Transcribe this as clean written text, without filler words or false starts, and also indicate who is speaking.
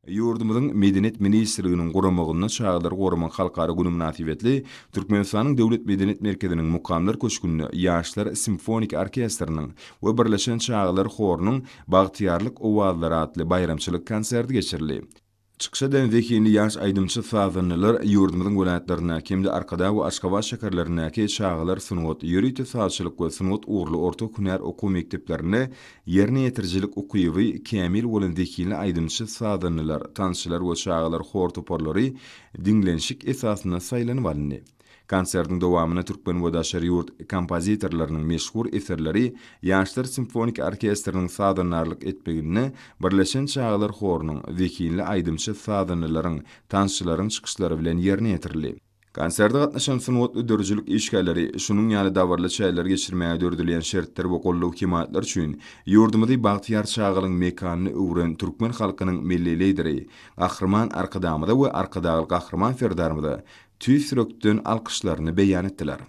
Speaker 1: Ýurdumyzyň Medeniýet ministrliginiň guramagynda Çagalary goramak halkara güni mynasybetli Türkmenistanyň Döwlet medeniýet merkeziniň Mukamlar köşgünde Ýaşlar simfoniki orkestriniň we Birleşen çagalar horunyň Bagtyýarlyk owazlary atly baýramçylyk konserti geçirildi. Çykyş eden zehinli ýaş aýdymçy-sazandalar ýurdumyzyň welaýatlaryndaky hem-de Arkadag we Aşgabat şäherlerindäki çagalar sungat, ýörite sazçylyk we sungat ugurly orta hünär okuw mekdeplerinde Ýerine ýetirijilik ukyby kämil bolan zehinli aýdymçy-sazandalar, tansçylar we çagalar hor toparlary diňlenişik esasynda saýlanyp alyndy. Konsertiň dowamynda türkmen we daşary ýurt kompozitorlarynyň meşhur eserleri Ýaşlar simfoniki orkestriniň sazandarlyk etmeginde Birleşen çagalar horunyň, zehinli aýdymçy-sazandalaryň, tansçylaryň çykyşlary bilen ýerine ýetirildi. Konserte gatnaşan sungat we döredijilik işgärleri şunuň ýaly dabaraly çäreleri geçirmäge döredilýän şertler we goldaw-hemaýatlar üçin ýurdumyzy bagtyýar çagalygyň mekanyna öwren türkmen halkynyň Milli Lideri Gahryman Arkadagymyza we Arkadagly Gahryman Serdarymyza tüýs ýürekden alkyşlaryny beýan etdiler.